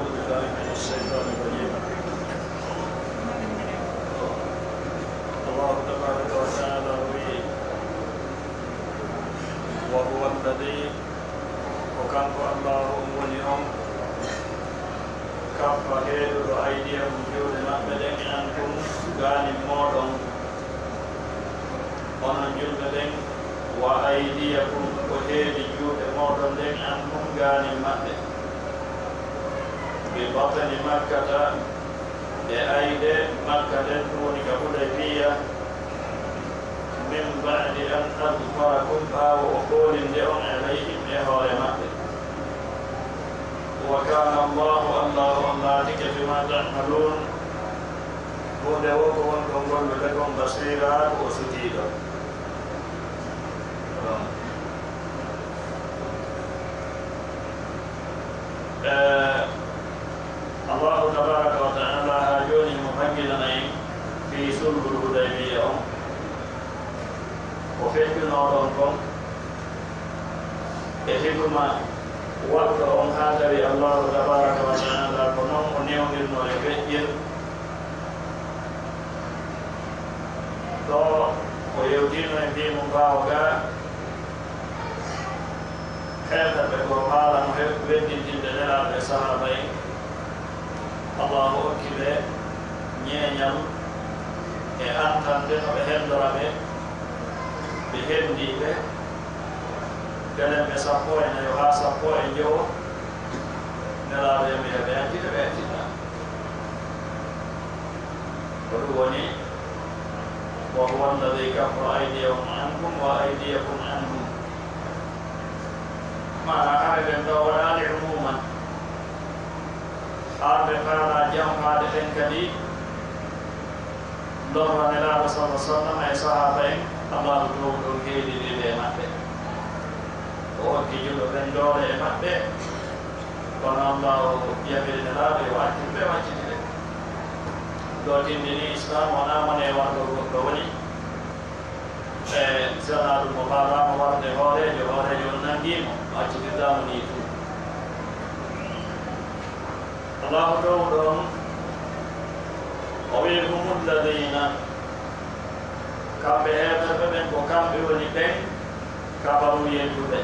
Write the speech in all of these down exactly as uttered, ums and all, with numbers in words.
أعوذ بالله من الشيطان الرجيم. الله تبارك وتعالى يقول: وهو الذي، ko kanko Allaahu on woni on, kaffa heeduɗo, aydiyahum, juuɗe maɓɓe ɗen, ankum, gaanin mooɗon, onon julɓe ɓen, wa aydiyakum, ko heedi juuɗe mooɗon ɗen, anhum, gaanin maɓɓe, bi batni Makkata, e ayde Makka nden, ɗum woni ka Hudaybiya, min ba'di an azfarakum, ɓaawo o foolinde on, alayhim, e hoore maɓɓe. Wa kana Allahu, Allahu on laatike, bima ta'malun, huunde wo ko won kon gollude kon, basira, ko o sutiiɗo. Eh, Allahu tabaraka wa ta'ala haa jooni himo faggilana en fii sulhul Hudaybiya on, ko feƴƴunoo ɗon kon, e hikma waɗɗo on, haa tawi Allahu tabaraka wa ta'ala ko non o newnirnoo e feƴƴel. Ɗo o yewtiino e fii mum ɓaawo gaa, heeferɓe goo faalano he-, weddintinde Nelaaɗo e sahaaba en. Allaahu okki ɓe ñeeñal e antande no ɓe henndora ɓe, ɓe henndii ɓe. Gelemɓe sappo e nayo haa sappo e njowo, Nelaaɗo yami ɓe accita, ɓe accitaa. Ko ɗum woni, "Wa huwa alladhi kaffa aydiyahum ankum wa aydiyakum anhum." Maanaa hare nden ɗo waɗaali umuman. Arɓe faalaa janfaade ɓen kadi lorra Nelaaɗo sallallaahu alayhi wa sallam e sahaaba en, Allaahu toowɗo on heedini ɓe e maɓɓe. O okki julɓe ɓen doole e maɓɓe. Kono Allaahu yamiri Nelaaɗo yo accu ɓe, o acciti ɓe. Ɗo tindini Islaam wonaa mone wargol goɗɗo woni. E, si wonaa ɗum, o faalaama warde hooreejo, hooreejo on nanngii mo, o accitirtaa mo nii tun. Allaahu toowɗo on, o wi'i, "Humu lladiina", kamɓe heeferɓe ɓen, ko kamɓe woni ɓen, kafaru yedduɓe.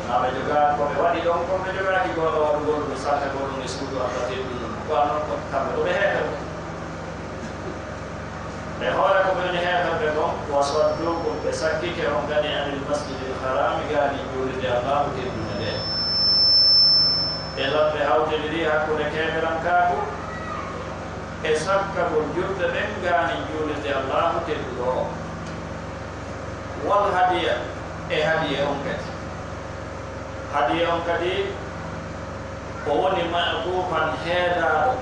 Naa ɓe jogaa ko ɓe waɗi ɗon, ko ɓe jogaaki gooto waɗugol ɗum, saltagol ɗum e suudu Alla teddundu ndun. Ko non ko kamɓe ko ɓe heeferɓe. E hoore ko ɓe woni heeferɓe kon, "wa sadduukum", ɓe sakkike on kadi, "anil masjidil haraami", gaanin juulirde Allaahu teddunde nden. E lan ɓe hawtindiri hakkunde keeferankaaku e sakkagol julɓe ɓen gaanin juulirde Allaahu tedduɗo on. Wal hadiya, e hadiye on kadi. Hadiye on kadi, o woni ma'kuufan, heedaaɗo.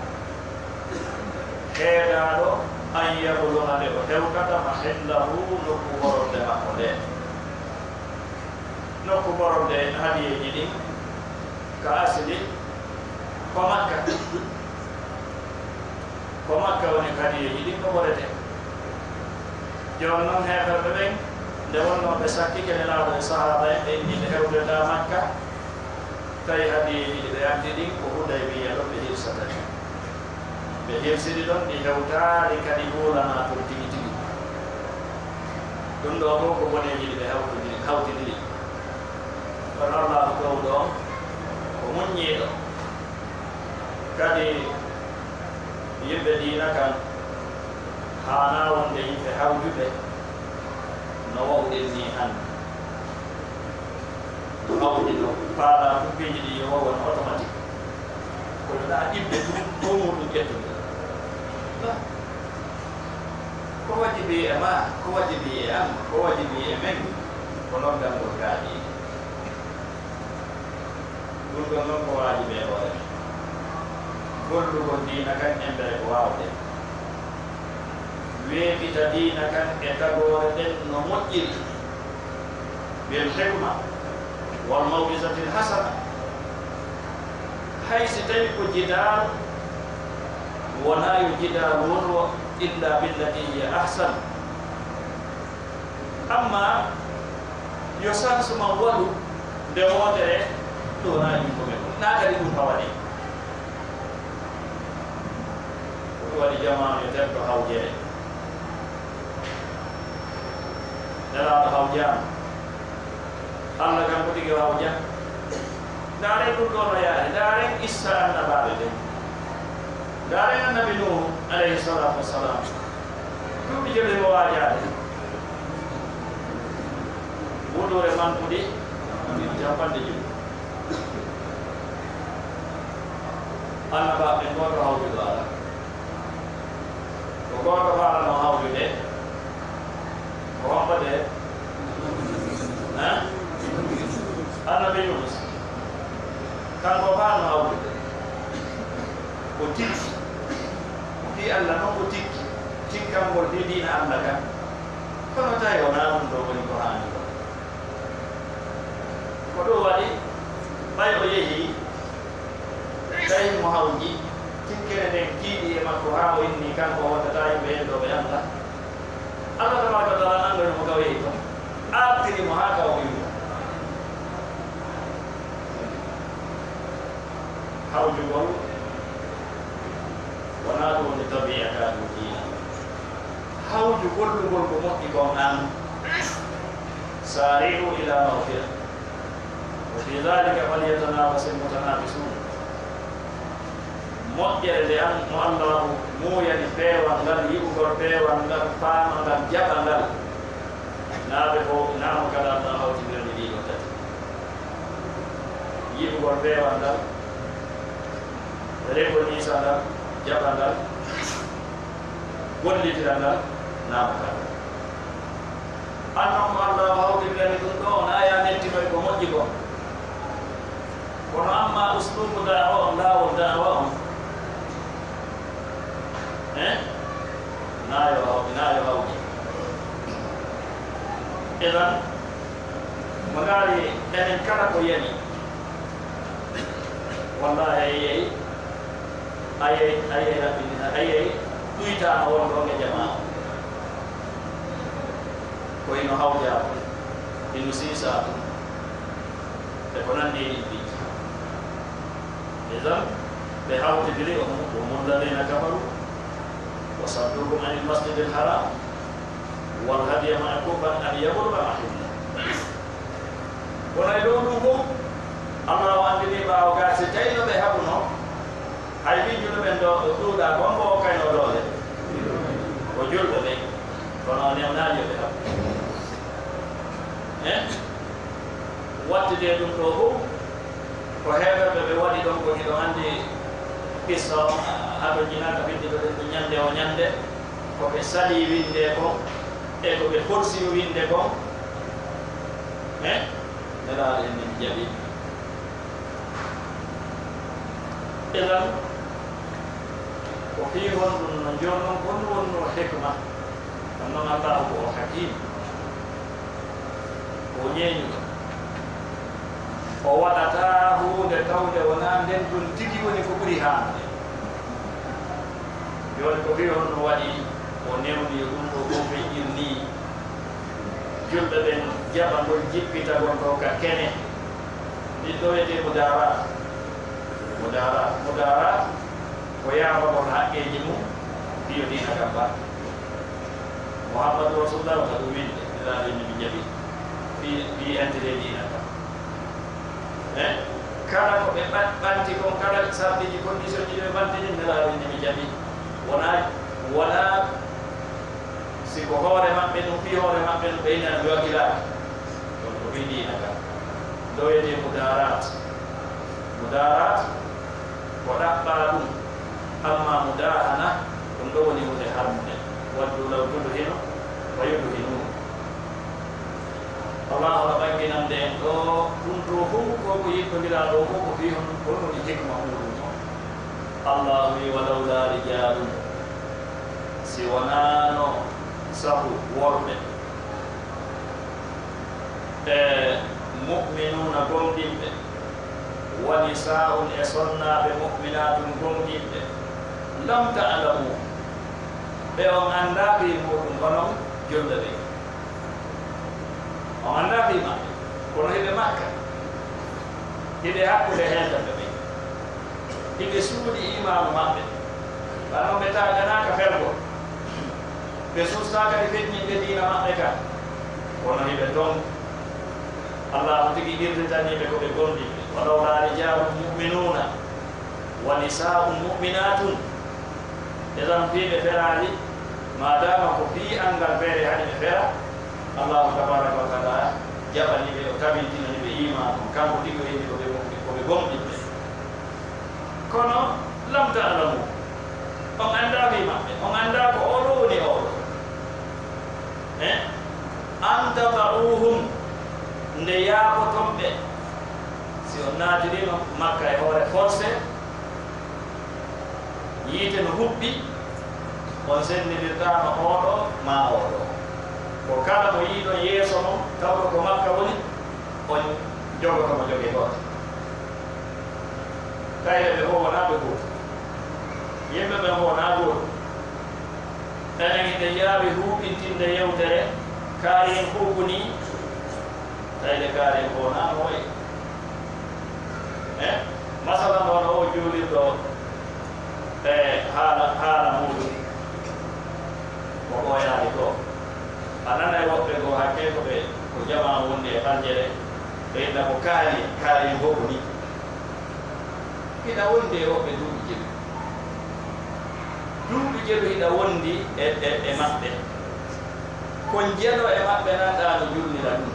Heedaaɗo, an yabluga, nde o hewtata, mahallahu, nokku bororde makko nden. Nokku bororde hadiyeeji ɗin, ka asli, ko Makka. Ko Makka woni hadiyeeji ɗin ko ɓoretee. Jooni non, heeferɓe ɓen, nde wonnoo ɓe sakkike Nelaaɗo e sahaaba en, ɓe inni ɓe hewtoytaa Makka, tawi hadiyeeji ɗi ɓe addi ɗin ko Hudaybiya ɗon ɓe hirsata ɗin. Ɓe hirsiri ɗon, ɗi hewtaali kadi huulanaa ton tigi tigi. Ɗum ɗoo fof ko boneeji ɗi ɓe hawtindiri, hawtindiri. Kono Allaahu toowɗo on ko muññiiɗo. Kadi yimɓe diina kan haanaa wonde yimɓe hawjuɓe no wa'uɗen nii hannde. Mawɗi no faalaa tun piiji ɗi yo waw won automatique. Kono ɗaa ɗiɓɓe tun, ko muɗum ƴettude. Ko wajibi e maa, ko wajibi e an, ko wajibi e men, ko noddanngol gaa diine. Ɗum ɗon noon ko waajibi e hoore men. Gollugol diina kan embere ko waawɗen. Weeɓita diina kan e tagoore ɗen no moƴƴiri. Bil hikma wal maw'izatil hasana. Hay si tawi ko jidaal, wonaa yo jidaal won wo illa billati hiya ahsan. Amma yo sansu man waɗu nde wootere, Ɗo na ɗum ko men. Na kadi ɗum ko waɗi. Ko ɗum waɗi jamaanu yo teddo hawjere. Nelaaɗo hawjaama. Allah kan ko tigi hawja. Ndaaren ɗum ɗo no yaari. Ndaaren issa annabaaɓe ɓen. Ndaaren annabi Nuuhu, alayhi salaatu wassalam. Duuɓi jowi mo waajaade. Wuduure mankuɗi capanɗe jowi. Annabaaɓe ɓen, gooto hawjuɗo alaa. Ko gooto faala no hawjude. Ko hombo de? Hein? Annabi Yunus. Kanko faala no hawjude. Ko tikki. Ko fii Allah non ko tikki. Tikkangol fii diina Allah kan. Kono tawi wonaa ɗum ɗo woni ko haani ko. Ko ɗum waɗi, ɓay o yehi, tawi mo hawji, tikkere nden tiiɗi e makko haa o inni kanko o waɗataa yimɓe yeddooɓe Allah. Allah tabaaraka wa taala nanngani mo ka o yehi ton, artiri mo haa ka o iwri. Hawjugol wonaa ɗum woni tabi'a ka ɗum diina. Hawju gollugol ko moƴƴi kon an. Sari'u ila maghfira. Wa fi dhalika falyatanafasil mutanafisun. Moƴƴere nde an mo Allahu muuyani peewal ngal, yi'ugol peewal ngal, faamal ngal, jaɓal ngal. Naa ɓe fof, naa mo kala no hawtindira ɗi ɗiɗo tati. Yi'ugol peewal ngal, rego niisa ngal, jaɓal ngal, gollitira ngal, naa mo kala. Annon ko Allah o hawtinirani ɗum ɗo, na ya nettinoy ko moƴƴi kon. Kono amma uslubu da'wa on, laawol da'wa on, eh? Na yo haw-, na yo hawti. Idan, mo ngaari enen kala ko yani. Wallahi, a yeey, a yeey, a yeey raɓɓinina, a yeey ɗuytaama won ɗo nge jamaa on. Ko ino hawjaa ɗum, ino siisaa ɗum, e ko nanndi e ɗin piiji. Idan, ɓe hawtidiri on, هم الذين كفروا وصدوكم عن المسجد الحرام والهدي معكوفا أن يبلغ محله. Kono e dow ɗum fof, Allah o anndini ɓaawo gaa, si tawi no ɓe haɓuno, hay min julɓe ɓen ɗo, ɗo ɗuuɗa, ko on ko okkayno doole? Ko julɓe ɓen. Kono o newnaali yo ɓe haɓu. Eh? Wattidee ɗum ɗo fof, ko heeferɓe ɓe waɗi ɗon, ko hiɗon anndi qissa on, hatojinaka, finditoɗen ɗum ñannde o ñannde, ko ɓe salii winndee kon, e ko ɓe forsii winndee kon. Eh? Nelaaɗo en min jaɓi. Idan, ko fii honɗum no jooni on, honɗum wonnoo hikma? Kono noon, Allaahu ko o Hakiim, ko o ñeeñuɗo. O waɗataa huunde tawde wonaa nden ɗon tigi woni ko ɓuri haanude. Jooni ko fii honɗum waɗi o newni ɗum ɗo fof feƴƴir nii? Julɓe ɓen jaɓa ngol jippitagol ɗo ka kene. Ɗin ɗo wiyetee mudaaraat. Mudaaraat, mudaaraat ko yaafagol haqqeeji mum, fii yo diina kan ɓat. Muhammadu Rasulullah wata ɗum winde, Nelaaɗo en min jaɓi. Fii, fii intérêt diina kan. Eh? Kala ko ɓe ɓan-, ɓanti kon, kala sarɗiiji, condition ji ɓe ɓanti ɗin, Nelaaɗo en min jaɓi. Wonaa, wonaa si ko hoore maɓɓe ɗum, fii hoore maɓɓe ɗum, ɓe ina ɗum wakilaaki. Ɗum ko fii diina kan. Ɗo wiyetee mudaaraat. Mudaaraat ko ɗaɓɓaa ɗum. Amma mudaahana, ɗum ɗo woni huunde harmunde. Waddu law tudhinu wa yudhinuun. Allaahu no ɓanginande en ɗo, ɗum ɗo fof ko ko yittondiraa ɗo fof ko fii honɗum, ko honɗum woni hikma muuɗum on. Allaahu wi, "Wa lawlaa rijaalun", si wonaano sabu worɓe, e mu'minuuna gomɗinɓe, wa nisaa'un e sonnaaɓe mu'minaatun gomɗinɓe, lam ta'lamu, ɓe on anndaa fii muuɗum, onon julɓe ɓe. On anndaa fii maɓɓe, kono hiɓe Makka. Hiɓe hakkunde heedande ɓe. Hiɓe suuɗi iimaanu maɓɓe. Bana ɓe taaganaaka fergo. Ɓe suustaa kadi feƴƴinde diina maɓɓe ka. Kono hiɓe ton. Allaahu tigi qirritanii ɓe ko ɓe gomɗinɓe. "Wa lawlaa rijaalun mu'minuuna wa nisaa'un mu'minaatun." E tan fii ɓe feraali, maadaama ko fii anngal feere haɗi ɓe fera, Allaahu tabaaraka wa taala jaɓani ɓe, o tabintinani ɓe iimaan on, kanko tigi o inni ko ɓe gomɗi-, ko ɓe gomɗinɓe. Kono, "lam ta'lamu", on anndaa fii maɓɓe, on anndaa ko oɗo woni oɗo. Eh? "An tata'uuhum", nde yaaboton ɓe, si on naatiriino Makka e hoore forcé, yiite no huɓɓi, on senndirtaano oɗo maa oɗo. Ko kala mo yiiɗon yeeso mon, tawɗo ko Makka woni, on jogoto mo joge gooto. Tawi ɓe fof wonaa ɓe gooto. Yimɓe ɓen fof wonaa gooto. Enen hiɗen yaawi huuɓintinde yewtere, kaari en fof woni, tawi nde kaari en fof wonaa no wayi. Eh? Masalan, hono o juulirɗo e haala, haala muuɗum, ko ɓooyaani ko. A nanay woɓɓe goo, hakkee ko ɓe, ko jamaa wondi e Aljere, ɓe inna ko kaari, kaari en fof ko nii. Hiɗa wondi e woɓɓe duuɓi jeɗu. Duuɓi jeɗu hiɗa wondi e, e, e maɓɓe. Ko jeɗo e maɓɓe nanɗaa no julnira ɗum.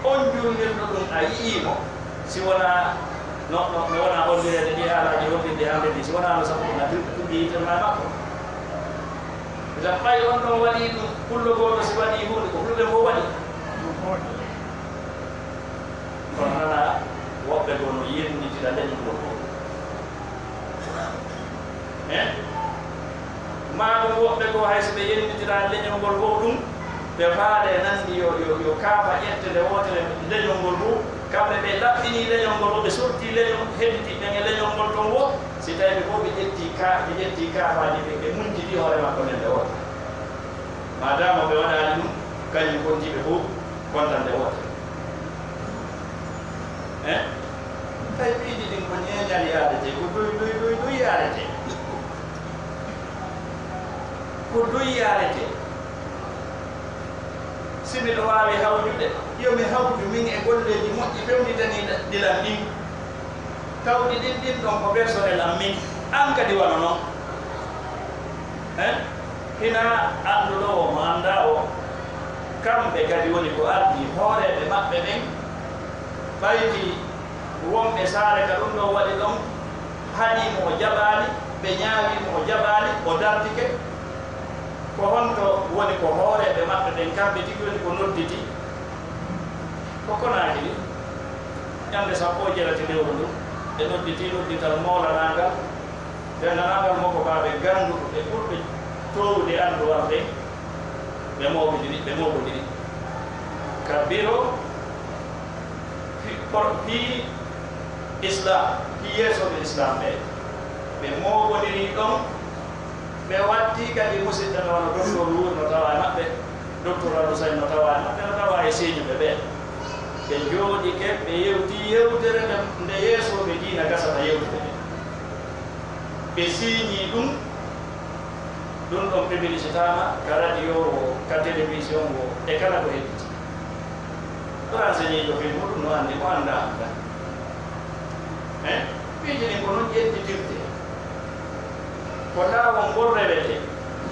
On julnirɗo ɗum, a yi'ii mo? Si wonaa no, no, mi wonaa hollireede ɗi haalaaji hollirɗi hannde ɗi, si wonaa no sabu ɗum a tu-, tuggii yitere maa e makko. Gam ɓay on ɗon waɗii ɗum, pullo gooto si waɗii huunde, ko fulɓe fof waɗi. Kono hana woɓɓe goo no yennitira leñol ngol fof. Eh? Maa ɗum woɓɓe goo, hay si ɓe yennitira leñol ngol fof ɗum, ɓe faale nanndi yo, yo, yo kaafa ƴette nde wootere leñol ngol fof. Kamɓe ɓe laɓɓinii leñol ngol fof, ɓe sortii leñol, hedditi ɓen e leñol ngol ton wo. Si tawi ɓe fof ɓe ƴettii ka-, ɓe ƴettii kaafaaji ɓe, ɓe munjiti hoore makko nden nde wootere. Maadaama ɓe waɗaali ɗum, kañum kontii ɓe fof kontande wootere. Eh? Tawi piiji ɗin ko ñeeñal yaarete, ko duy, duy, duy, duy yaarete. Ko duy yaarete. Si miɗo waawi hawjude, yo mi hawju min e golleeji moƴƴi fewnditaniiɗi lan ɗin. Tawɗi ɗin, ɗin ɗon ko personnel am min. An kadi wano non. Eh? Hina annduɗo o mo anndaa o, kamɓe kadi woni ko ardii hooreeɓe maɓɓe ɓen, ɓayti wonɓe saare ka ɗum ɗoo waɗi ɗon, haɗii mo o jaɓaali, ɓe ñaawii mo o jaɓaali, o dartike. Ko honto woni ko hooreeɓe maɓɓe ɓen, kamɓe tigi woni ko nodditi? Ko Konaakiri, ñande sappo e jeetati lewru ndun, ɓe nodditii noddital moolanaangal, denndaangal mokobaaɓe gannduɓe ɓe ɓurɓe toowude annduwal ɓen, ɓe mooɓondiri, ɓe mooɓondiri. Ka biro fi-, por-, fii Islam, fii yeesooɓe Islam ɓe, ɓe mooɓondiri ɗon. Ɓe watti kadi musidɓe no wano Docteur Wuur no tawa e maɓɓe, Docteur Al Husayn no tawa e maɓɓe, no tawa e seeñuɓe ɓe. Ɓe jooɗike, ɓe yewti yewtere nde, nde yeesooɓe diina gasata yewtude nde. Ɓe siiñii ɗum, ɗum ɗon publicitaama ka radio wo, ka télévision wo, e kala ko hedditi. Renseigné ko fii muɗum no anndi, mo anndaa anndaa. Eh? Piiji ɗin ko non ƴettitirte. Ko laawol ngol rewete,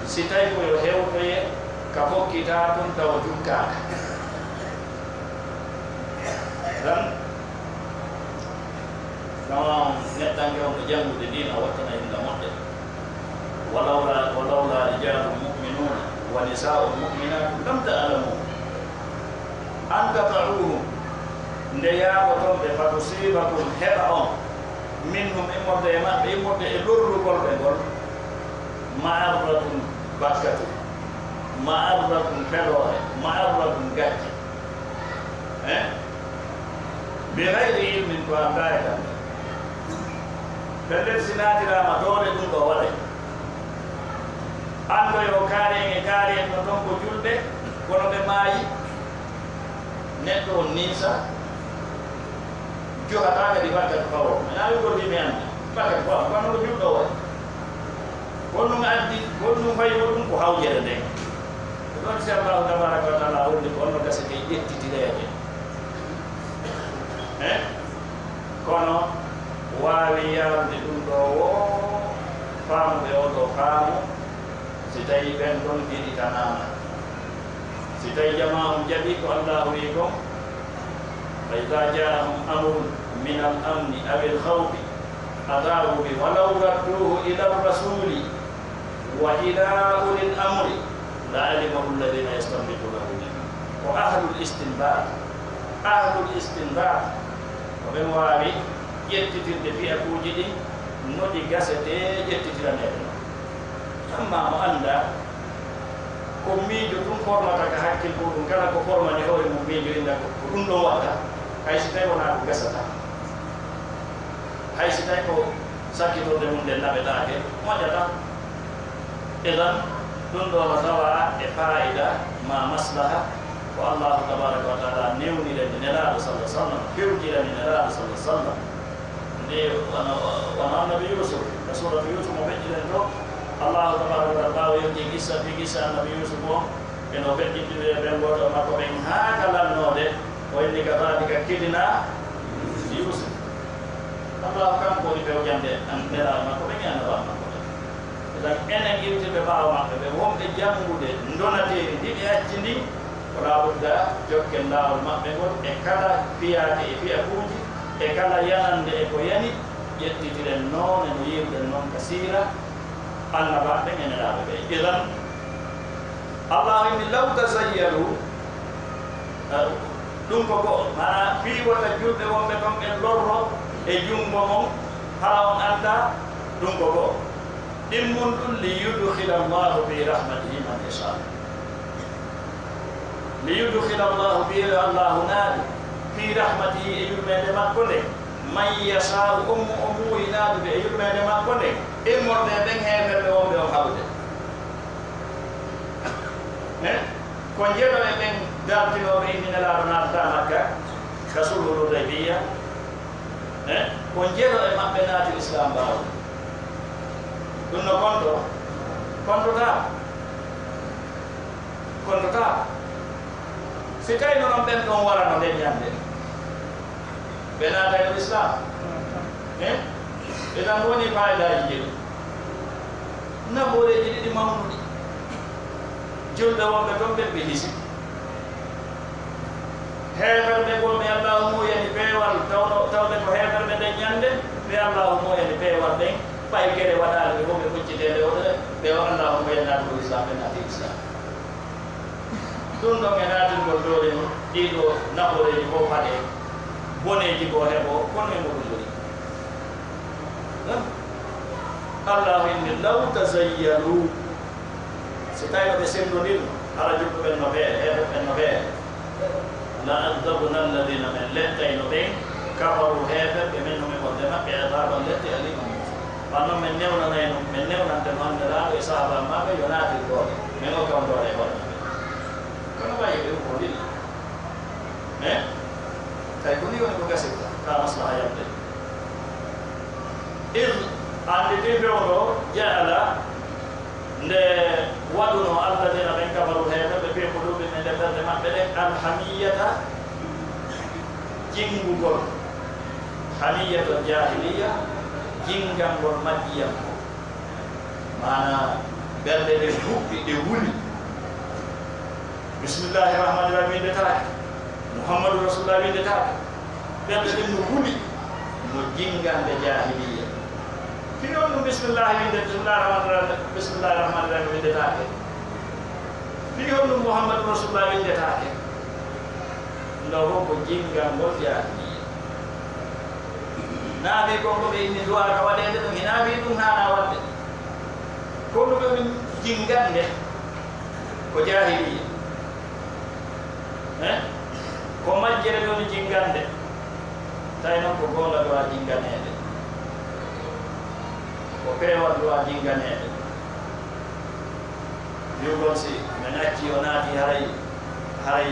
si tawi ko yo hewtoye ka fokkitaa tun tawa jukkaaka. Tan, kama on neɗɗanke on no janngude diina, wattana yimɓe moƴƴa. Walawla, walawla rijalun mu'minuna wa nisa'un mu'minatun lam ta'lamuhum an tata'uhum, nde yaaboton ɓe, fatusibakum, heɓa on, minhum, immorde e maɓɓe, immorde e lorrugol ɓe ngol, ma'arratun, bakkatu, ma'arratun, feloore, ma'arratun, gacce. Eh? Bi ghayri ilmin, ko anndaa e gannde. Pellet, si naatiraama doole, ɗum ɗo waɗay. Anndoyo kaari en e kaari en no ton ko julɓe, kono ɓe maayi. Neɗɗo on ninsa, Yohataa kadi bakkat ko fawo. Mi naawi ko mi anndi. Bakkat ko fawo. Kono ko juɗɗo waɗi. Ko ɗum addi, ko ɗum fayi ko ɗum ko hawjere nden. Ko ɗon si Allahu tabaraka wa taala holli ko onno gasete ƴettitireede. Eh? Kono waawi yaarude ɗum ɗo wo faamuɓe oo ɗoo faamu, si tawii ɓen ɗon heɗitanaama. Si tawii jamaa on jaɓi ko Allaahu wi'i kon, فإذا جاءهم أمر من الأمن أو الخوف أذاعوا به ولو ردوه إلى الرسول وإلى أولي الأمر لعلمه الذين يستنبطونه منهم. Ko ahlul istinbat, ahlul istinbat, ko ɓen waawi ƴettitirde fiyakuuji ɗin no ɗi gasetee ƴettitiraneede non. Amma mo anndaa, ko miijo tun formata ka hakkil muuɗum, kala ko formani hoore mum miijo, innda ko, ko ɗum ɗon waɗata, hay si tawi wonaa ko gasata, hay si tawi ko sakkitorde mum nden naɓetaake, moƴƴata. Idan, ɗum ɗo no tawa e faayida ma maslaha, ko Allahu tabaraka wa taala newnirani Nelaaɗo sallallahu alaihi wasallam, fewjirani Nelaaɗo sallallahu alaihi wasallam. Nde wano, wano Annabi Yusuf, e suuratu Yusuf mo feƴƴiɗen to, Allahu tabaraka wa taala ɓaawo yewti qissa, fi qissa Annabi Yusuf on, ɓe no feƴƴintiri e ɓen gooto makko ɓen haa ka lannoode, o inni, "Kadhalika kidna Yusuf." Allahu kanko woni fewjande an nelaaɓe makko ɓen e annabaaɓe makko ɓen. Idan enen irtirɓe ɓaawo maɓɓe ɓe wonɓe janngude ndonateeri ndi ɓe acci ndin, ko laabudda jokken laawol maɓɓe ngol e kala fiyaake e fiyakuuji, e kala yanande e ko yani, ƴettitiren noone no yiiruɗen non ka siira annabaaɓe ɓen e nelaaɓe ɓen. Idan, Allahu inni, "Law tazayyalu," eh, ɗum ko go'o, maanaa fii wota julɓe wonɓe ton ɓen lorro e junngo mon, hara on anndaa, ɗum ko go'o. Ɗimmun ɗum, "Li yudkhila Allahu fi rahmatihi man yasha." "Li yudkhila Allahu," ɓiyere Allahu naati, "fi rahmatihi," e yurmeende makko nden, "man yasha," on mo o muuyi naatude e yurmeende makko nden, immorde e ɓen heeferɓe wonɓe on haɓude. Eh? Ko jeɗo e ɓen dartinooɓe inni Nelaaɗo naatata Makka, ka sulhul Hudaybiyya. Eh? Ko jeɗo e maɓɓe naati Islaam ɓaawo. Ɗum no konto? Kontotaa. Kontotaa. Si tawi noon ɓen ɗon warano nden ñande, ɓe naatayno Islaam. Eh? Idan woni faayidaaji jeɗi. Nafooreeji ɗiɗi mawnuɗi. Julɓe wonɓe ton ɓen ɓe hisi. Heeferɓe goo ɓe Allaahu muuyani peewal, tawno, tawɓe ko heeferɓe nden ñande, ɓe Allaahu muuyani peewal ɓen, ɓay gere waɗaali ɓe fof ɓe ɓoccitee nde wotere, ɓe o Allaahu muuyani naatugol Islaam, ɓe naati Islaam. Ɗum ɗon e naatingol doole mum, ɗii ɗoo nafooreeji fof paɗee, boneeji goo heɓoo, kono e muɗum ngoni. Allahu inni, "Law tazayyalu," si tawi no ɓe senndondirno, hara julɓe ɓen no feere, heeferɓe ɓen no feere. "La azzabna alladhina," men lettayno ɓen, "kafaru," heeferɓe men, no men wonde maɓɓe, azaban lette, aliman muusa. Wano men newnanayno, men newnanteno Nelaaɗo e sahaabaaɓe maɓɓe yo naatir doole, men okka on doole e hoore maɓɓe. Kono wayi ɓe ko ndin. Eh? Tawi ko ni woni ko gasirta, ka maslaha yamde. Id, anndi ɗin fewndo, jaala, nde waɗuno alladina ɓen kafaru heeferɓe fi qulubihim e nder ɓerɗe maɓɓe ɗen, alhamiyata, jingugol, hamiyatul jahiliya, jingangol majjiyam ko. Maana ɓerɗe ɗe huɓɓi, ɗe wuli. Bismillahi rahmani rahim winndetaake. Muhammadu Rasulullah winndetaake. Ɓerɗe ɗen no wuli, no jingande jahiliya. Fii on ɗum bismillahi winde, bismillahi rahmani rahim, bismillahi rahmani rahim winndetaake. Fii on ɗum Muhammadu Rasulullah winndetaake. Nde o ko jingangol jahiliya. Naafi kon ko ɓe inni duwaa ka waɗeede ɗum, hinaa fii ɗum haanaa waɗde. Ko ɗum ɓe min jingande ko jahiliya. Eh? Ko majjere woni jingande. Tawi noon ko goonga duwaa jinganeede. Ko peewal duwaa jinganeede. Wi'ugol si men acci o naati haray, haray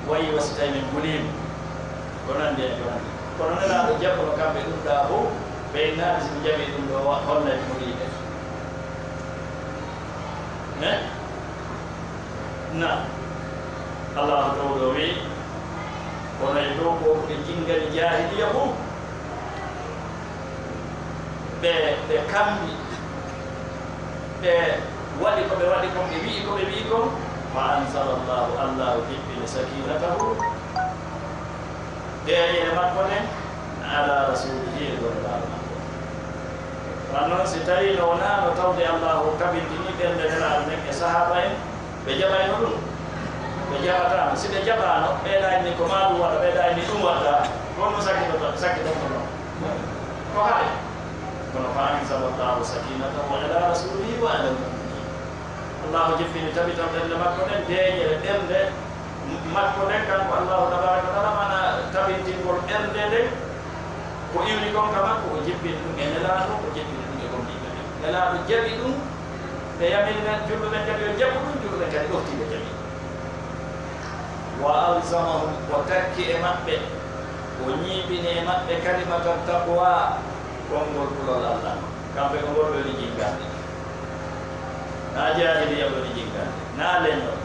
wayi wa si tawi men guliima. Ko nanndi en, ko nanndi. Kono Nelaaɗo jaɓuno kamɓe ɗum ɗaa fof, ɓe innaade si ɓe jaɓii ɗum ɗo, wa-, hollay ɗum ɗiɗi ɓe. Eh? Na. Allahu Tawɗo wi, kono e dow ko ɓe jinngani jaahiliya fof, ɓe, ɓe kambi, ɓe waɗi ko ɓe waɗi kon, ɓe wi'i ko ɓe wi'i kon, fa anzala Allahu, Allahu jippini sakinatahu, deeƴere makko nden, ala rasulihi, e gollaaɗo makko. Kono noon, si tawiino wonaano tawde Allahu tabintini ɓernde Nelaaɗo nden e sahaaba en, ɓe jaɓayno ɗum? Ɓe jaɓataano. Si ɓe jaɓaano, ɓeyda inni ko maa ɗum waɗa, ɓeyda inni ɗum waɗa, kono ɗum sakkitorto, sakkitorto noon. Ko haɗe. Kono fa anzala Allahu sakinatahu ala rasulihi wa ala al-mu'minin. Allahu jippini tabital ɓernde makko nden, deeƴere ɓernde makko nden, kanko Allahu tabaraka wa taala, mana tabintingol ɓernde nden, ko iwri kon ka makko, o jippini ɗum e Nelaaɗo, o jippini ɗum e gomɗinɓe ɓen. Nelaaɗo jaɓi ɗum, ɓe yamiri men, julɓe ɓen kadi yo jaɓu ɗum, julɓe ɓen kadi ɗoftii ɓe jaɓi. Wa alzamahum, o takki e maɓɓe, o ñiiɓini e maɓɓe kalimata taqwa, konngol kulol Allah. Kamɓe ko ngol ɓe woni jinngande. Naa jaahiliya woni jinngande, naa leñol,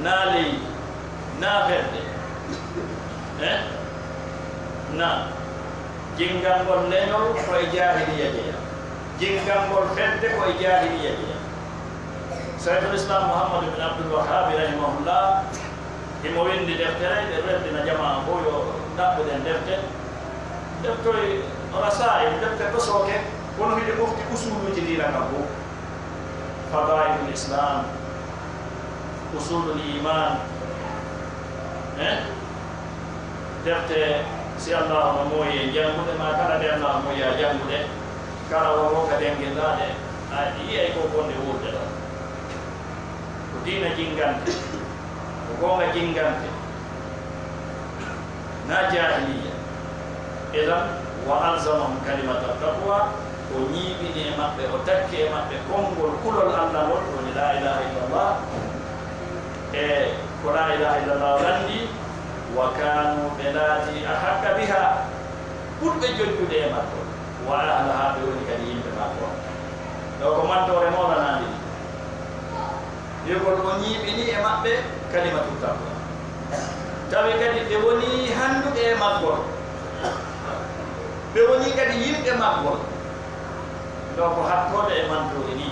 naa leydi, naa fedde. Eh? Na. Jinngangol leñol ko e jaahiliya jeya. Jinngangol fedde ko e jaahiliya jeya. Saykhul Islam Muhammad bin Abdul Wahhabi rahimahullah, himo winndi deftere, ɓe weltina jamaa fof yo ɗaɓɓuɗen defte. Deftoy rasaa'il, defte tosooke, kono hiɗe mofti usuluuji diina kan fof. Fadaa'ilul Islam, Usulul Iman, eh? Defte, si Allah no mooyi e janngude, ma kala nde Allah mooyi a janngude, kala wonoo ka janngirɗaa ɗe, a yi'ay ko wonde wuurde ɗon. Ko diina jinngante, ko goonga jinngante, na jaahiliya. Idan, wa alzamahum kalimata taqwa, o ñiiɓini e maɓɓe, o takki e maɓɓe konngol kulol Allah ngol, woni la ilaha illallah. E ko la ilaha illallah lanndi, wa kanu, ɓe laati, ahaqqa biha, ɓurɓe jojjude e maggol, wa ahlaha, ɓe woni kadi yimɓe maggol. Ɗo ko mantoore mawlanaande ni. Wi'ugol o ñiiɓini e maɓɓe kalimatu taqwa. Tawi kadi ɓe woni hannduɓe e maggol. Ɓe woni kadi yimɓe maggol. Ɗo ko hattoode e mantoori ni,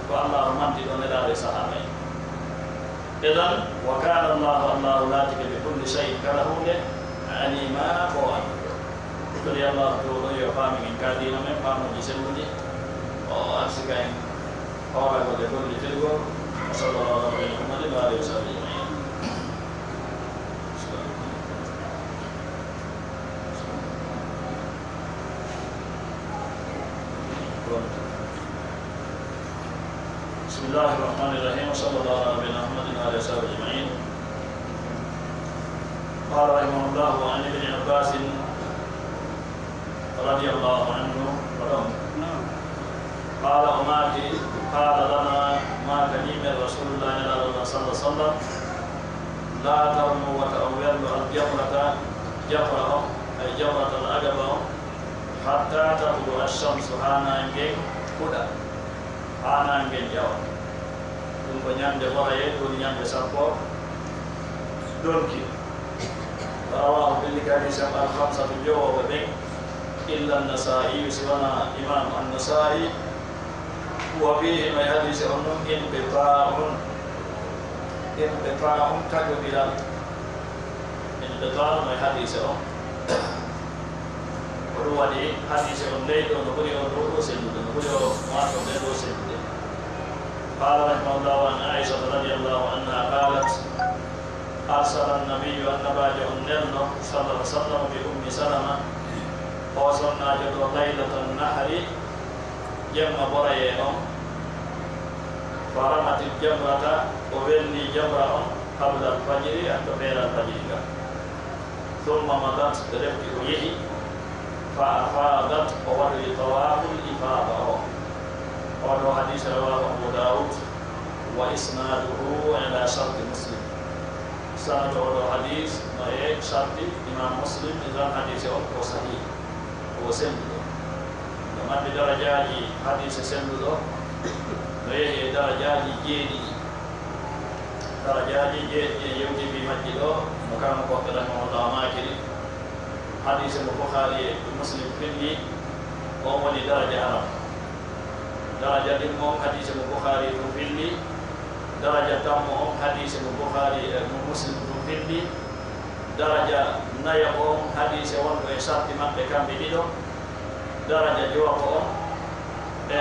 ko Allah o manti ɗo Nelaaɗo e sahaaba en. Idan, wa kana Allahu, Allahu laatike bi kulli shay'in, kala huunde, alima, ko o annduɗo. Kadi Allah to ɗo yo faami min ka diina men, faamuuji selluɗi, o arsika en hooragol e gollitirgol. Wa sallallahu ala nabiyina Muhammadin wa alihi wa sahbihi ajma'in. بسم الله الرحمن الرحيم. وصلى الله على نبينا محمد وعلى آله وصحبه أجمعين. قال رحمه الله: وعن ابن عباس رضي الله عنه قال: O maaki, قال لنا, maakani men Rasulullah, Nelaaɗo Allah, صلى الله عليه وسلم: لا ترموا, wata on wello, الجمرة, jamra on, ay jamratal aqaba on, حتى تطلع الشمس, haa naange ngen fuɗa, haa naange ngen ƴawa. Ɗum ko ñande ɓorayee, ɗum woni ñande sappo donki. رواه, ɓe welli ka hadiis on, الخمسة, jowooɓe ɓen, إلا النسائي, si wanaa Imaam An-Nasaa'i. وفيه, no e hadiise on ɗon, انقطاع, انقطاع, taƴondiral. Inqitaa no e hadiise on. Ko ɗum waɗi hadiise on ley ɗo no ɓuri on ɗo, ɗo sellude, no ɓuri o mo arɗo ɓe ɗo sellude. قال رحمه الله: وعن عائشة رضي الله عنها قالت: أرسل النبي, Annabaajo on nelno, صلى الله عليه وسلم, بأم سلمة, o sonnaajo ɗo, ليلة النحر, jemma ɓorayee on, فرمت الجمرة, o welni jamra on, قبل الفجر, an to peeral fajiri ka. ثم مضت, refti o yehi, فأفاضت, o waɗoyi طواف الإفاضة o. Oo ɗoo hadiis رواه أبو داود، وإسناده على شرط مسلم. Sanad oo ɗoo hadiis no e Sarti Imam Muslim, idan hadiise on ko sahih, ko selluɗo. No mari darajaaji hadiise selluɗo, no yehi e darajaaji jeeɗiɗi. Darajaaji jeeɗiɗi en yewti fii majji ɗo, no kanko Koɓɓe rahimahullah maakiri. Hadiise mo Bukhari e Muslim filli, on woni daraja arano. Daraja ɗimmo on, hadiise mo Bukhari tun filli. Daraja tammo on, hadiise mo Bukhari e mo Muslim tun filli. Daraja nayaɓo on, hadiise wonɗo e sarti maɓɓe kamɓe ɗiɗo. Daraja jowaɓo on, e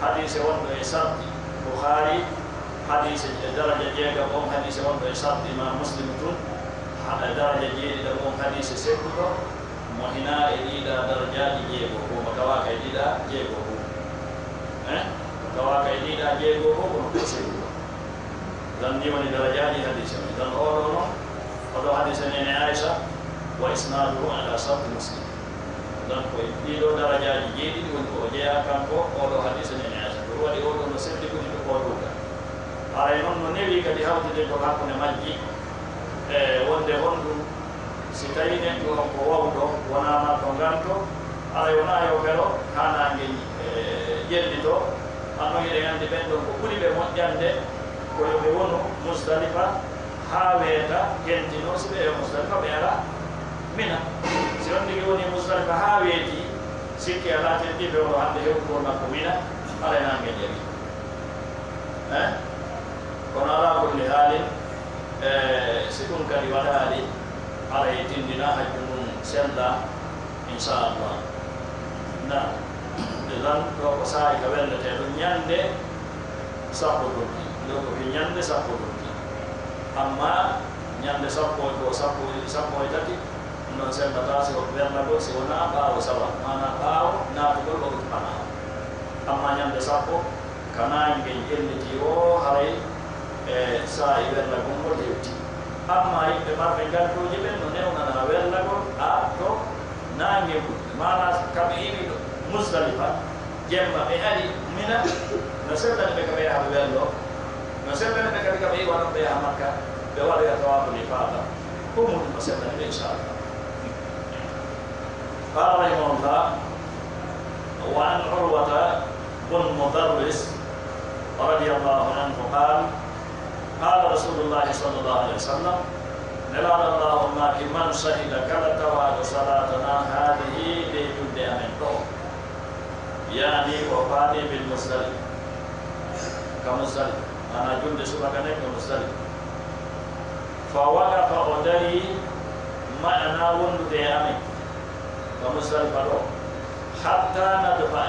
hadiise wonɗo e sarti Bukhari. Hadiise, daraja jeegaɓo on, hadiise wonɗo e sarti Imam Muslim tun. Ha-, daraja jeeɗiɗaɓo on, hadiise selluɗo. Mo hinaa e ɗiɗa darajaaji jeego ko mo tawaaka e ɗiɗa jeego ko. Eh? Mo tawaaka e ɗiɗa jeego ko, kono ko selluɗo. Idan ni woni darajaaji hadiise on. Idan oɗo non, oɗo hadiise nene Aisha, wa isnaduhu ala sharti Muslim. Idan ko e ɗiɗo darajaaji jeeɗiɗi woni ko o jeyaa kanko, oɗo hadiise nene Aisha. Ko waɗi oɗo no selli ko ɗiɗo ko ɗuuɗa. Haray non no newi kadi hawtidegol hakkunde majji, e wonde honɗum Si tawii neɗɗo on ko wawɗo, wonaa marɗo nganto, haray wonaa yo ɓe ro haa naange, eh, ƴellitoo. Ammaa hiɗen anndi ɓen ɗon ko ɓuri ɓe moƴƴande ko yo ɓe wonu Musdalifa haa weeta, tentinoo. Si ɓe e Musdalifa, ɓe ara Mina. Si on tigi woni Musdalifa haa weeti, sikke alaa, tentii fewndo hannde heɓugol makko Mina, haray naange ƴellii. Eh? Kono alaa kulli haalin, eh, si ɗum kadi waɗaali, haray tindinaa hajju ngun sellaa, inchallah. Na, idan ɗo ko saa'i ka welletee ɗum ñande sappo guddi. Ɗo ko fii ñande sappo guddi. Amma ñande sappo e goo, sappo, sappo e tati, ɗum ɗon sellataa si wellagol, si wonaa ɓaawo Sawal, maanaa ɓaawo naatugol waqtu fanaa. Amma ñande sappo, ka naange ƴelliti o, haray, e, saa'i wellagol ngol hewti. Amma yimɓe marɓe ngantuuji ɓen no newnanaa wellagol haa to naange ngun. Maanaa ka ɓe iwi ɗo Musdalifa, jemma ɓe ari Mina, no sellani ɓe ka ɓe yaha ɓe wello, no sellani ɓe kadi ka ɓe iwa ɗon ɓe yaha Makka, ɓe waɗoya tawaaful ifaada. Ɗum woni ko sellani ɓe, inchallah. قال رحمه الله: وعن عروة بن مضرس رضي الله عنه قال: قال رسول الله صلى الله عليه وسلم: Nelaaɗo Allaahu on maaki: من شهد kala tawaaɗo صلاتنا هذه, ndee julde amen ɗoo, يعني ko faati بالمزدلفة, ka Muzdalifa, maanaa julde subaka nden ka Muzdalifa. فوقف, o darii, maanaa wondude e amen ka Muzdalifa ɗoo, حتى ندفع,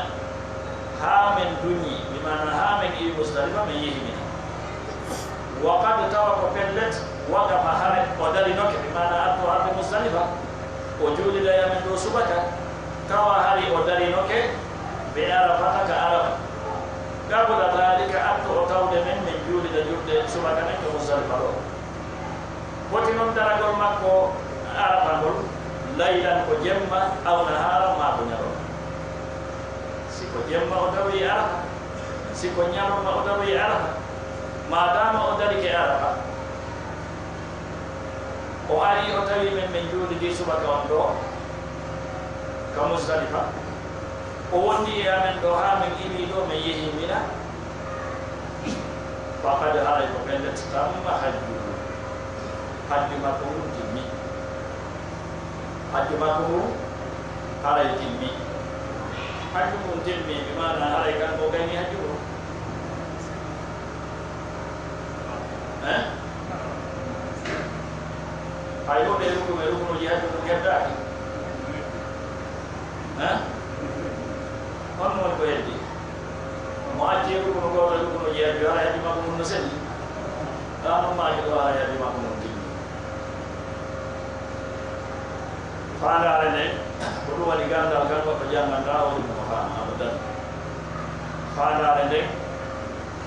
haa men duñi, bi maanaa haa men iwi Muzdalifa, men yehi Mina. وقد, tawa ko pellet, وقف, hare o darinoke, bi maanaa addu arde Muzdalifa, o juulida e amen ɗoo subaka, tawa hari o darinoke, بعرفة, ka Arafa. قبل ذلك, addu o tawde men, men juulida julde subaka nden ka Muzdalifa ɗoo. Foti non daragol makko Arafa ngol, ليلا, ko jemma, أو نهارا, maa ko ñalorma. Si ko jemma o tawoyi Arafa, si ko ñalorma o tawoyi Arafa, maadaama o darike Arafa, o ari o tawi men, men juulidi subaka on ɗoo ka Muzdalifa, o wondi e amen ɗoo haa men iwi ɗoo, men yehi Mina, فقد, haray ko pellet, تم حجه, hajju makko ngun timmi. Hajju makko ngun haray timmi. Hajju ngun timmi, bi maanaa haray kanko o gayni hajju ngun. Eh? Hay huunde e rukunu e rukunuuji hajju ngun heddaaki. Eh? Honno woni ko heddi? Mo acci rukunu gooto e rukunuuji hajju, haray hajju makko ngun no selli? Kaa non maaki ɗoo haray hajju makko ngun timmi. Faandaare nden, ko ɗum waɗi ganndal ngal goɗɗo janngantaa, o woni mo faama abadan. Faandaare nden,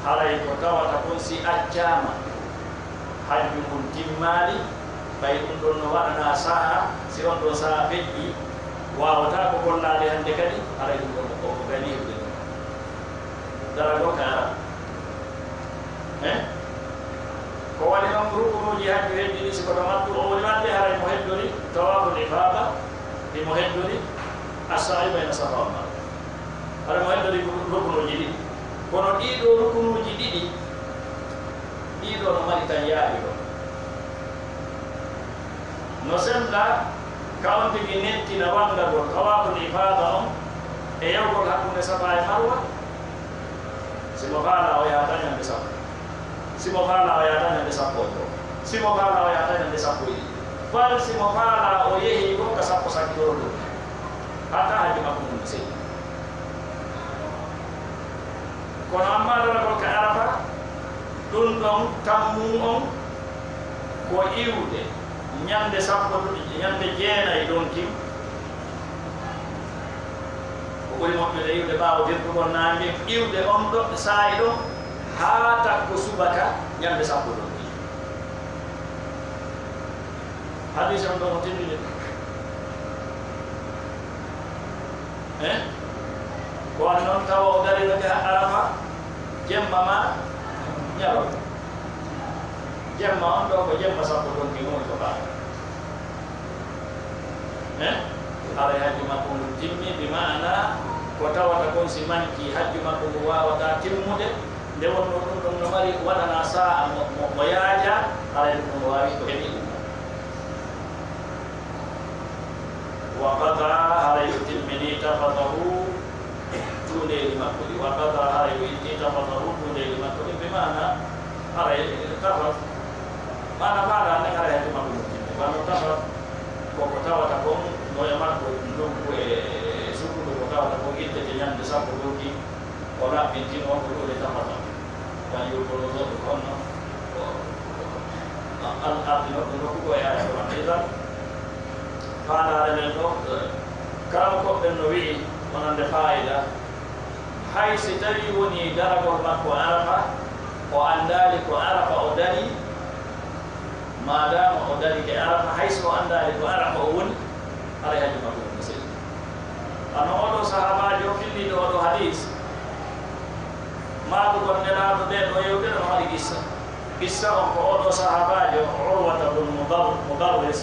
haray ko tawata kon si accaama hajju ngun timmaali, ɓay ɗum ɗon no waɗanaa sahaa, si on ɗon sahaa feƴƴii, waawataa ko gollaade hannde kadi, haray ɗum ɗon ko, ko gayni heɓude ɗum. Daragol ka Arafa. Eh? Ko waɗi non rukunuuji hajju heddiɗi, si ko tamattu o woni waɗde, Tawaaful ifaada, himo heddori as-sa'yu bayna Safaa wal Marwa. Hara mo heddori rukunuuji ɗiɗi. Kono ɗii ɗoo rukunuuji ɗiɗi, ɗii ɗoo no mari tan yaawi ɗoo. No sennda ka on tigi nettina wanngagol tawaaful ifaada on e yawgol hakkunde Safaa e Marwa. Si mo faalaa o yahata ñande sappo. Si mo faalaa o yahata ñande sappo e goo. Si mo faalaa o yahata ñande sappo e ɗiɗi. Bal si mo faalaa o yehi goo ka sappo sakkitoro ɗum. Hatta hajju makko mun no seeɗi. Kono amma daragol ka Arafa, ɗum ɗon tammu on ko iwde ñande sappo, ñande jeenay ɗon kin. Ko ɓuri moƴƴude iwde ɓaawo dirtugol naange, iwde on ɗo saa'i ɗon haa takko subaka ñande sappo ɗon kin. Hadiis on ɗon ko tindini ɗum. Eh? Ko on noon tawa o darino jaha Arafa, jemma ma ñalawma. Jemma on ɗo ko jemma sappo ɗon kin woni ko ɓaawo. Eh? Haray hajju makko ngun timmi, bi maana ko tawata kon si manki hajju makko ngun waawata timmude, nde wonnoo ɗum ɗon no mari waɗana saa'a mo, mo, mo yaaja, haray ɗum ɗon no waawi ko heɓi ɗum. Wa qada, haray o timmini tafatahu, tuundeeli makko ɗi. Wa qada, haray o itti tafatahu, tuundeeli makko ɗi, bi maana haray tafat, maana maana ne haray hajju makko ɗum timmi. Wano tafat ko ko tawata kon no e makko ndongu e sukudu ko tawata kon ittete ñande sappo ɗon kin, o laɓɓintino ko ɗuuɗe tafata. Wani yurkono ɗo ko honno ko al-, ardino ɗum ɗo ko e aya ko wonde. Idan, faandaare nden ɗo, eh, kala ko ɓen no wi'i wonande faayida, hay si tawii wonii daragol makko Arafa, o anndaali ko Arafa o darii, maadaama o darike Arafa, hay si o anndaali ko Arafa o woni, haray hajju makko on no selli. Wano oo ɗoo sahaabaajo filliiɗo oo ɗoo hadiis, maakugol Nelaaɗo ndee ɗoo yewtere no mari qissa. Qissa on ko oo ɗoo sahaabaajo Urwata bun Mudar-, Mudarris,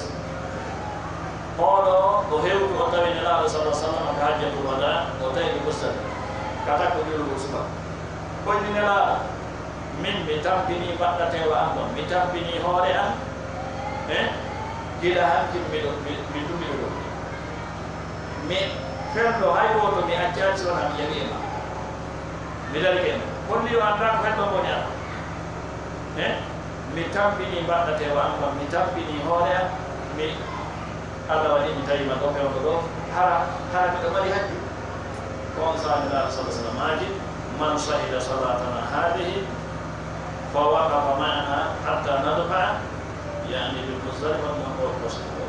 oo ɗoo ko hewtu o tawi Nelaaɗo sallallaahu alayhi wa sallam ka hajjatul wadaa, o tawi ɗum Muzdalifa, ka takko julugol subaka. Ko inni Nelaaɗo, min mi tampinii mbaɗɗateewa an ɗon, mi tampinii hoore an, eh, gila hanki miɗo, mi, mi dumiɗo ɗum. Mi fello hay gooto mi accaani si wonaa mi jaɓi e ma. Mi darike e ma. Kono yo anndaa ko heddo ngoni an. Eh? Mi tampinii mbaɗɗateewa an ɗon, mi tampinii hoore an, mi Allah waɗi mi tawi ma ɗo fewndo ɗo, hara, hara miɗo mari hajju. Ko on sahaa Nelaaɗo sallallaahu alayhi wa sallam maaki, "Man shahida salatana hadhihi, fa waqafa ma'ana hatta nadfa'a," yaani bil Muzdalifa, ɗum ko, ko, ko,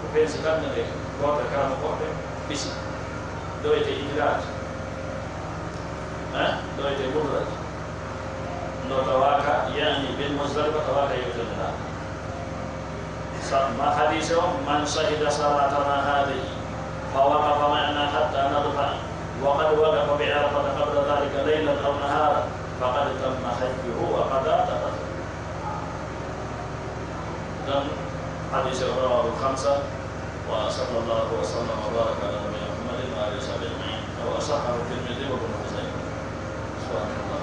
ko pensi kamɓe nde gooto e karamokooɓe ɓisi. Ɗo wiyetee Idraj. Eh? Ɗo wiyetee Mudraj. No tawaaka, yaani bil Muzdalifa tawaaka yewtere nde. Sa-, ma hadiise on, "Man shahida salatana hadhihi, fa waqafa ma'ana hatta nadfa, wa qad waqafa bi Arafata qabla dhalika laylan aw naharan, faqad tamma hajjuhu wa qada tafatahu." Dan hadiise on rawahul khamsa, wa sallallahu wa sallam wa baraka ala nabiyyina Muhammadin wa alihi wa sahbihi ajma'in. Wa sahhahu Tirmidhi wa Ibn Khuzaimah. Subhanallah.